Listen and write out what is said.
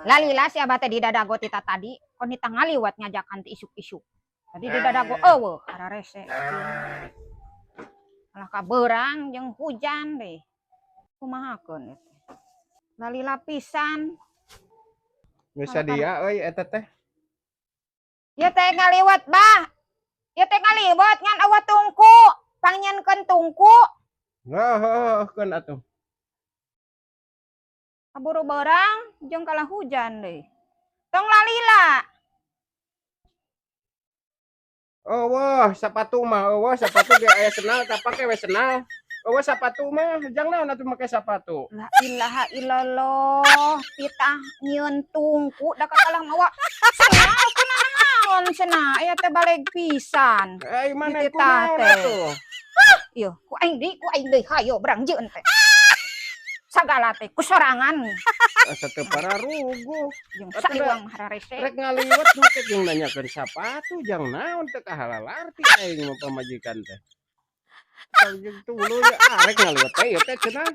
Lalila si abah teh di dadago tita tadi, kon nita ngaliwat ngajakan ti isuk-isuk. Tadi di dadago euweuh, hararese. Malah kabeurang jeung hujan deh. Kumahakeun eta? Lalila pisan. Geus sadia euy eta teh. Ieu teh ngaliwat, Bah. Ieu teh ngaliwat ngan euweuh tungku. Pangnyieunkeun tungku. Heuh, keun atuh. Kaburu beurang jeung kalah hujan deui. Tong lalila. Euweuh sapatu mah, euweuh sapatu ge aya sendal, tah pake we sendal. Euweuh sapatu mah, jang naon atuh make sapatu? La ilaha illallah, titah nyieun tungku da kakalah mawa sendal, kunaon cenah, aya teh baleg pisan. Eh, mana Dititah kunaon teh. atuh? Ieu, ku aing deui hayo berang jeung teh. Sagala teh ku sorangan. Asa teu pararuguh. Jeung Atuh da saliwang hararese. Rek ngaliwet make jeung nanyakeun sapatu jang naon, teu kahalalarti aing mah pamajikan teh. Jeung tuluy arek ngaliwet teh ieu teh cenah.